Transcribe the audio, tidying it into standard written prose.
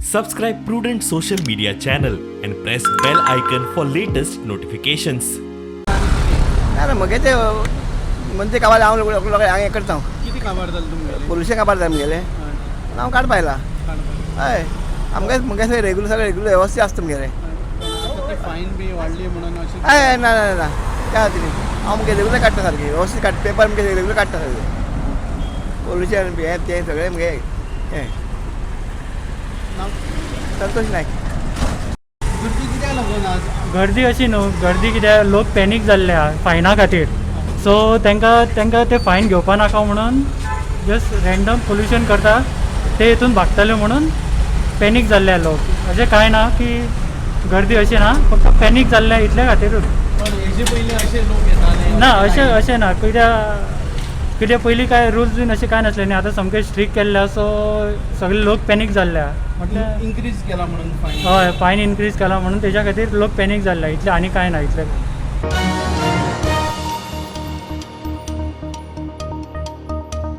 Subscribe Prudent Social Media channel and press bell icon for latest notifications. ना ना, मगे ते म्हणजे काबार हांव लोक लोक हांव हें करता हांव. किती काबार जालें तुमगेलें? पोल्युशन काबार जाय मगेलें. हांव काडपा आयला. हय, आमगे मगे सगळें रेगुलर, सगळें रेगुलर वेवस्थीत आसता मगेलें. आतां ती फायन बी वाडली म्हणून अशें? हय, ना ना ना, त्या खातीर न्ही. हांव मगे रेगुलर काडटा, सारकें वेवस्थीत काडटा. पेपर मगे रेगुलर काडटा सारकें. पोल्युशन बी हें तें सगळें मगे हें. नाव? संतोष नायक. गर्दी कित्याक लागून आज? गर्दी अशी न्हू, गर्दी कित्याक लोक पॅनीक जाल्ले आहा फायना खातीर. सो तांकां ते फायन घेवपा नाका म्हणून जस्ट रँडम पोल्युशन करता. ते हितून भागतले म्हणून पॅनीक जाल्ले आहा लोक. अशें कांय ना की गर्दी अशी ना, फक्त पॅनीक जाल्ले इतले खातीरूच. पण हेजे पयलीं अशे लोक येताले? ना, अशें अशें ना. कित्याक कित्याक पयलीं कांय रुल्स बीन अशें कांय नासलें न्ही. आतां सामकें स्ट्रिक्ट केल्ले आहा, सो सगळे लोक पॅनीक जाल्ले आहा म्हटल्यार. इन्क्रीज केला म्हणून फायन? हय, फायन इन्क्रीज केला म्हणून तेज्या खातीर लोक पॅनीक जाल्ले. इतलें, आनी कांय ना इतलें.